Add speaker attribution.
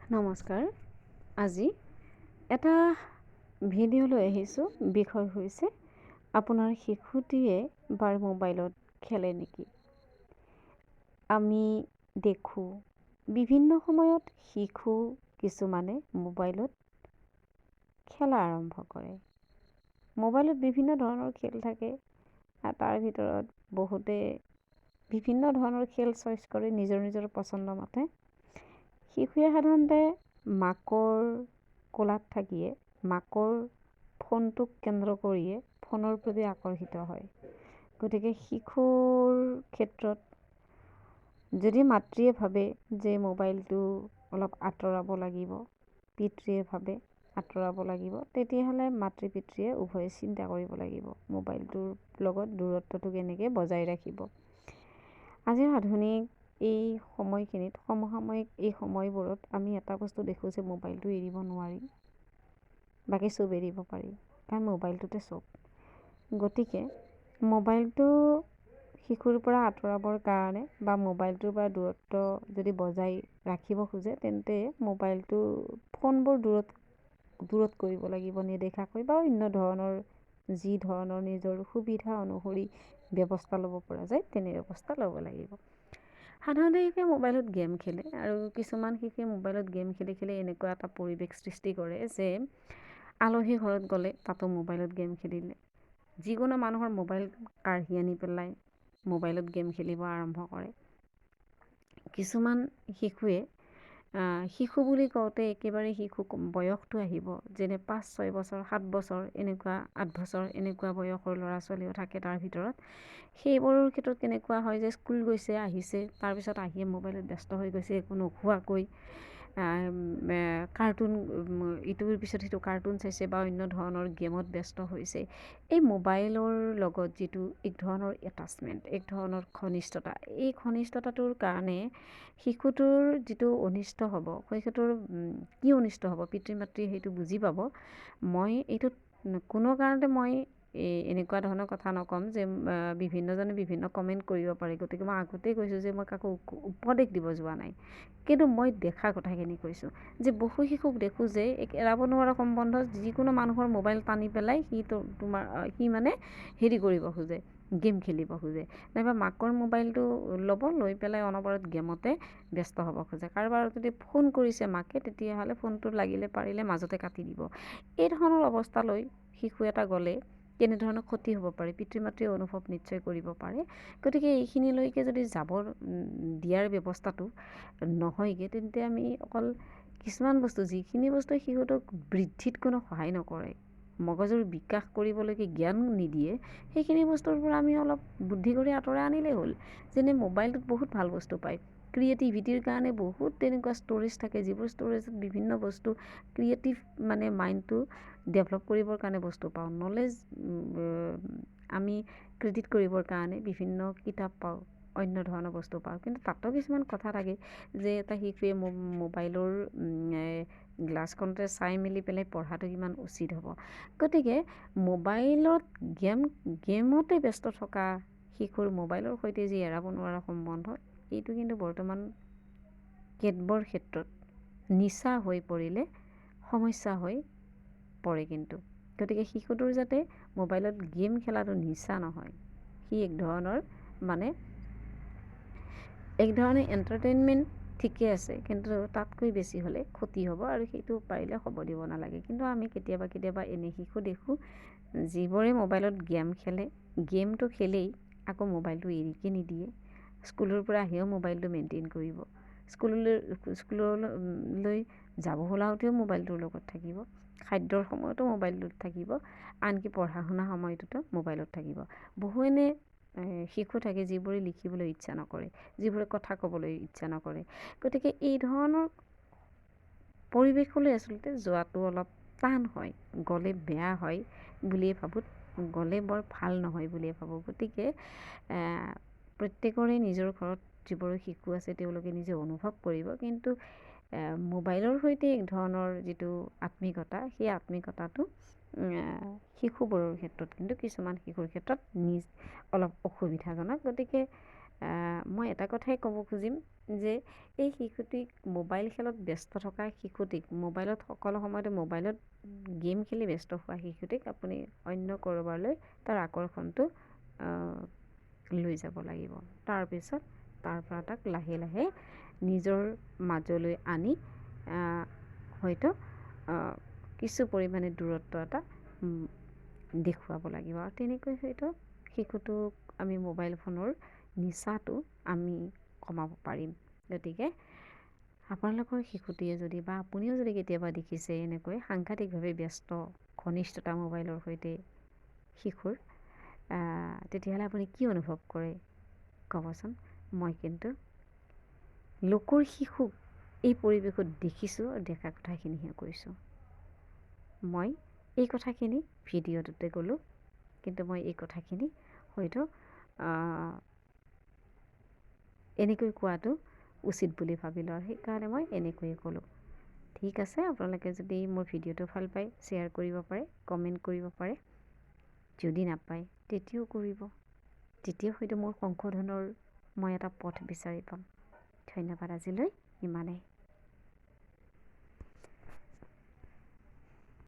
Speaker 1: নমস্কাৰ, আজি এটা ভিডিঅ' লৈ আহিছোঁ। বিষয় হৈছে আপোনাৰ শিশুটিয়ে বাৰ মোবাইলত খেলে নেকি? আমি দেখোঁ বিভিন্ন সময়ত শিশু কিছুমানে মোবাইলত খেলা আৰম্ভ কৰে। মোবাইলত বিভিন্ন ধৰণৰ খেল থাকে আৰু তাৰ ভিতৰত বহুতে বিভিন্ন ধৰণৰ খেল চইচ কৰে নিজৰ নিজৰ পচন্দ মতে। শিশুৱে সাধাৰণতে মাকৰ কোলাত থাকিয়ে, মাকৰ ফোনটোক কেন্দ্ৰ কৰিয়ে ফোনৰ প্ৰতি আকৰ্ষিত হয়। গতিকে শিশুৰ ক্ষেত্ৰত যদি মাতৃয়ে ভাবে যে মোবাইলটো অলপ আঁতৰাব লাগিব, পিতৃয়ে ভাবে আঁতৰাব লাগিব, তেতিয়াহ'লে মাতৃ পিতৃয়ে উভয়ে চিন্তা কৰিব লাগিব মোবাইলটোৰ লগত দূৰত্বটো কেনেকৈ বজাই ৰাখিব। আজিৰ আধুনিক এই সময়খিনিত, সমসাময়িক এই সময়বোৰত আমি এটা বস্তু দেখোঁ যে মোবাইলটো এৰিব নোৱাৰি, বাকী চব এৰিব পাৰি, কাৰণ মোবাইলটোতে চব। গতিকে মোবাইলটো শিশুৰ পৰা আঁতৰাবৰ কাৰণে বা মোবাইলটোৰ পৰা দূৰত্ব যদি বজাই ৰাখিব খোজে, তেন্তে মোবাইলটো ফোনবোৰ দূৰত দূৰত কৰিব লাগিব, নেদেখাকৈ বা অন্য ধৰণৰ যি ধৰণৰ নিজৰ সুবিধা অনুসৰি ব্যৱস্থা ল'ব পৰা যায় তেনে ব্যৱস্থা ল'ব লাগিব। সাধাৰণতে শিশুৱে মোবাইলত গেম খেলে আৰু কিছুমান শিশুৱে মোবাইলত গেম খেলি খেলি এনেকুৱা এটা পৰিৱেশ সৃষ্টি কৰে যে আলহী ঘৰত গ'লে তাতো মোবাইলত গেম খেলিলে, যিকোনো মানুহৰ মোবাইল কাঢ়ি আনি পেলাই মোবাইলত গেম খেলিব আৰম্ভ কৰে। কিছুমান শিশুৱে, শিশু বুলি কওঁতে একেবাৰে শিশু বয়সটো আহিব, যেনে 5 6 বছৰ, 7 বছৰ, এনেকুৱা 8 বছৰ এনেকুৱা বয়সৰ ল'ৰা ছোৱালীও থাকে তাৰ ভিতৰত। সেইবোৰৰ ক্ষেত্ৰত কেনেকুৱা হয় যে স্কুল গৈছে, আহিছে, তাৰপিছত আহিয়ে মোবাইলত ব্যস্ত হৈ গৈছে, একো নোখোৱাকৈ কাৰ্টুন, ইটোৰ পিছত সিটো কাৰ্টুন চাইছে বা অন্য ধৰণৰ গেমত ব্যস্ত হৈছে। এই মোবাইলৰ লগত যিটো এক ধৰণৰ এটাচমেণ্ট, এক ধৰণৰ ঘনিষ্ঠতা, এই ঘনিষ্ঠতাটোৰ কাৰণে শিশুটোৰ যিটো অনিষ্ট হ'ব, শিশুটোৰ কি অনিষ্ট হ'ব পিতৃ মাতৃয়ে সেইটো বুজি পাব। মই এইটোত কোনো কাৰণতে মই এই এনেকুৱা ধৰণৰ কথা নক'ম যে বিভিন্নজনে বিভিন্ন কমেণ্ট কৰিব পাৰে, গতিকে মই আগতেই কৈছোঁ যে মই কাকো উপদেশ দিব যোৱা নাই, কিন্তু মই দেখা কথাখিনি কৈছোঁ যে বহু শিশুক দেখোঁ যে এক এৰাব নোৱাৰা সম্বন্ধ, যিকোনো মানুহৰ মোবাইল টানি পেলাই সি তোমাৰ সি মানে হেৰি কৰিব খোজে, গেম খেলিব খোজে, নাইবা মাকৰ মোবাইলটো ল'ব, লৈ পেলাই অনবৰত গেমতে ব্যস্ত হ'ব খোজে। কাৰোবাৰ যদি ফোন কৰিছে মাকে, তেতিয়াহ'লে ফোনটো লাগিলে পাৰিলে মাজতে কাটি দিব। এই ধৰণৰ অৱস্থালৈ শিশু এটা গ'লে কেনেধৰণৰ ক্ষতি হ'ব পাৰে পিতৃ মাতৃয়ে অনুভৱ নিশ্চয় কৰিব পাৰে। গতিকে এইখিনিলৈকে যদি যাব দিয়াৰ ব্যৱস্থাটো নহয়গৈ, তেন্তে আমি অকল কিছুমান বস্তু, যিখিনি বস্তুৱে শিশুটোক বৃদ্ধিত কোনো সহায় নকৰে, মগজুৰ বিকাশ কৰিবলৈকে জ্ঞান নিদিয়ে, সেইখিনি বস্তুৰ পৰা আমি অলপ বুদ্ধি কৰি আঁতৰাই আনিলেই হ'ল। যেনে মোবাইলটোত বহুত ভাল বস্তু পায়, ক্ৰিয়েটিভিটিৰ কাৰণে বহুত তেনেকুৱা ষ্ট'ৰেজ থাকে, যিবোৰ ষ্ট'ৰেজত বিভিন্ন বস্তু ক্ৰিয়েটিভ মানে মাইণ্ডটো ডেভেলপ কৰিবৰ কাৰণে বস্তু পাওঁ, নলেজ আমি ক্ৰেডিট কৰিবৰ কাৰণে বিভিন্ন কিতাপ পাওঁ, অন্য ধৰণৰ বস্তু পাওঁ। কিন্তু তাতো কিছুমান কথা থাকে যে এটা শিশুৱে মোবাইলৰ গ্লাছখনতে চাই মেলি পেলাই পঢ়াটো কিমান উচিত হ'ব। গতিকে মোবাইলত গেমতে ব্যস্ত থকা শিশুৰ মোবাইলৰ সৈতে যি এৰাব নোৱাৰা সম্বন্ধ, এইটো কিন্তু বৰ্তমান কেতবোৰ ক্ষেত্ৰত নিচা হৈ পৰিলে সমস্যা হৈ পৰে কিন্তু। গতিকে শিশুটোৰ যাতে মোবাইলত গেম খেলাটো নিচা নহয়, সি এক ধৰণৰ মানে এক ধৰণে এণ্টাৰটেইনমেণ্ট ঠিকে আছে, কিন্তু তাতকৈ বেছি হ'লে ক্ষতি হ'ব আৰু সেইটো পাৰিলে হ'ব দিব নালাগে। কিন্তু আমি কেতিয়াবা কেতিয়াবা এনে শিশু দেখোঁ যিবোৰে মোবাইলত গেম খেলে, গেমটো খেলেই আকৌ মোবাইলটো এৰিকে নিদিয়ে, স্কুলৰ পৰা আহিও মোবাইলটো মেইনটেইন কৰিব, স্কুললৈ যাব ওলাওঁতেও মোবাইলটোৰ লগত থাকিব, খাদ্যৰ সময়তো মোবাইলটোত থাকিব, আনকি পঢ়া শুনা সময়টোতো মোবাইলত থাকিব। বহু এনে শিশু থাকে যিবোৰে লিখিবলৈ ইচ্ছা নকৰে, যিবোৰে কথা ক'বলৈ ইচ্ছা নকৰে। গতিকে এই ধৰণৰ পৰিৱেশলৈ আচলতে যোৱাটো অলপ টান হয়, গ'লে বেয়া হয় বুলিয়ে ভাবোঁ, গ'লে বৰ ভাল নহয় বুলিয়ে ভাবোঁ। গতিকে প্ৰত্যেকৰে নিজৰ ঘৰত যিবোৰ শিশু আছে তেওঁলোকে নিজে অনুভৱ কৰিব, কিন্তু মোবাইলৰ সৈতে এক ধৰণৰ যিটো আত্মিকতা, সেই আত্মিকতাটো শিশুবোৰৰ ক্ষেত্ৰত কিন্তু কিছুমান শিশুৰ ক্ষেত্ৰত নিজ অলপ অসুবিধাজনক। গতিকে মই এটা কথাই ক'ব খুজিম যে এই শিশুটিক, মোবাইল খেলত ব্যস্ত থকা শিশুটিক, মোবাইলত সকলো সময়তে মোবাইলত গেম খেলি ব্যস্ত হোৱা শিশুটিক আপুনি অন্য ক'ৰবালৈ তাৰ আকৰ্ষণটো লৈ যাব লাগিব। তাৰপিছত তাৰ পৰা তাক লাহে লাহে নিজৰ মাজলৈ আনি হয়তো কিছু পৰিমাণে দূৰত্ব এটা দেখুৱাব লাগিব, আৰু তেনেকৈ হয়তো শিশুটোক আমি মোবাইল ফোনৰ নিচাটো আমি কমাব পাৰিম। গতিকে আপোনালোকৰ শিশুটিয়ে যদি বা আপুনিও যদি কেতিয়াবা দেখিছে এনেকৈ সাংঘাতিকভাৱে ব্যস্ত ঘনিষ্ঠতা মোবাইলৰ সৈতে শিশুৰ, তেতিয়াহ'লে আপুনি কি অনুভৱ কৰে ক'বচোন। মই কিন্তু লোকৰ শিশুক এই পৰিৱেশত দেখিছোঁ আৰু দেখা কথাখিনিহে কৈছোঁ। মই এই কথাখিনি ভিডিঅ'টোতে ক'লোঁ, কিন্তু মই এই কথাখিনি হয়তো এনেকৈ কোৱাটো উচিত বুলি ভাবিলোঁ আৰু সেইকাৰণে মই এনেকৈয়ে ক'লোঁ। ঠিক আছে, আপোনালোকে যদি মোৰ ভিডিঅ'টো ভাল পায় শ্বেয়াৰ কৰিব পাৰে, কমেণ্ট কৰিব পাৰে। যদি নাপায় তেতিয়াও কৰিব, তেতিয়াও হয়তো মোৰ সংশোধনৰ মই এটা পথ বিচাৰি পাম। ধন্যবাদ, আজিলৈ ইমানেই।